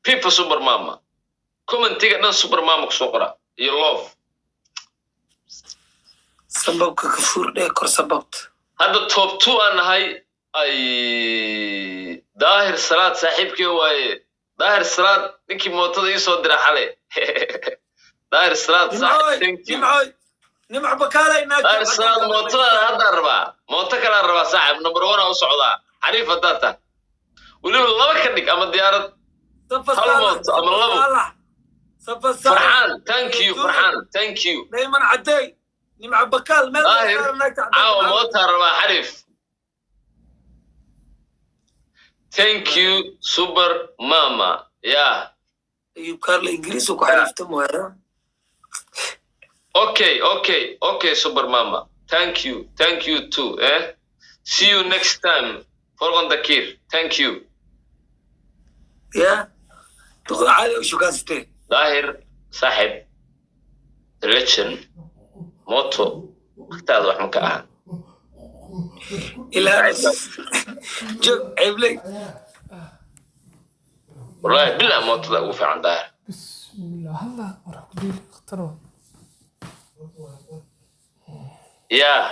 Fifa super mama, commentiga dhan super mama kusoo qora iyo love. Sababka ka fuurdhee kor sababta. Hadda top two aan nahay. Ay, Daahir Salaad saaxiibkee waaye. Daahir Salaad ninkii mootada ii soo dira xale. Daahir Salaad saaxiib, thank you. Nimcoy, Nimco Bakaalay. Daahir Salaad, mootada haddaan rabaa, mooto kalaan rabaa saaxiib. Number one aa u socdaa. Xariif haddaad tahay, weliba laba ka dhig ama diyaarad hal mooto ama labo. Farxaan, thank you. Farxaan, thank you. Dayman Cadey, Nimco Bakaal meel. Daahir, caawa mootaa rabaa. Xariif, thank you super mama, yeah. Ayub Karla Ingiriis ku xariifta mooya. Okay, super mama, thank you, thank you too, eh. See you next time. Forgon Dakir, thank you. Ya caadi u shukansatee. Daahir saaxib, the legend, moto agtaada wax ma ka ahan. Ilaa joog ceebley. Wallahi bilaa mootada ugu fiican, Daahir. بسم الله، هلا وراح قولي لي اختاروا. Yeah,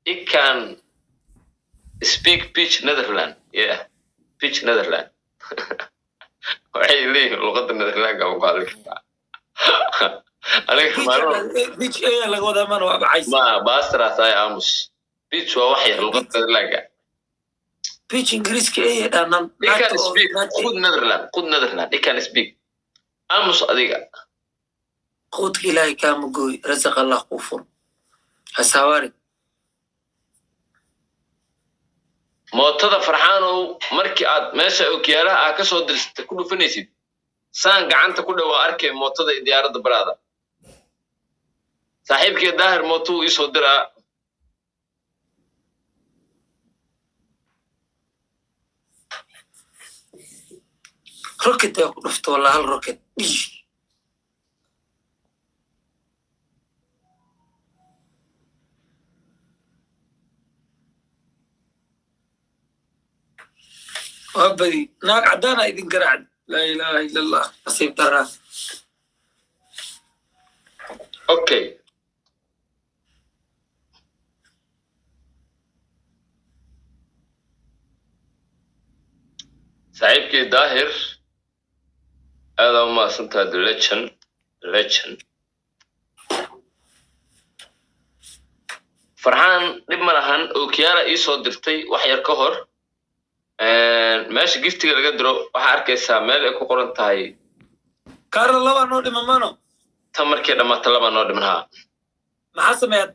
it can speak Peach Netherland. Yeah, Peach Netherland. Waxay leeyihiin luqadda Netherlandka ma ku hadli kartaa aniga maalmo? Bitch ayaa laga wadaa mana waa bacays. Ma baastaraas ay aamus. Peach waa wax yar luqadda Netherlandka. Bitch Ingiriiska aya dhanan. It can speak good Netherland, good Netherland. It can speak. Aamus adiga. Quudka Ilaahay kaama gooy, rasaq Allah kuu fur, hasawaari. Mootada Farxaanow, markii aad meesha okiyaalaha aa ka soo dirsatay ku dhufanaysid, saan gacanta ku dhawaa arkay mootada iyo diyaaradda baraada. Saaxiibkii Daahir mooto uu iisoo diraa. Rocket ayaa ku dhufta walaa, hal rocket dhish. Waa badi naag caddaana idin garaacd. Laa ilaaha ila Allah, nasiib daraa. Okay, saaxiibkii Daahir, aada u mahadsantahay, the legend, the legend. Farxaan, dhib ma lahan. Okiyaala ii soo dirtay wax yar ka hor. Meesha giftiga laga diro waxaa arkaysaa meel ay ku qoran tahay. Kaarna labaa noo dhima mano. Tan markii dhammaata laba noo dhiman haa. Maxaa sameeyaad?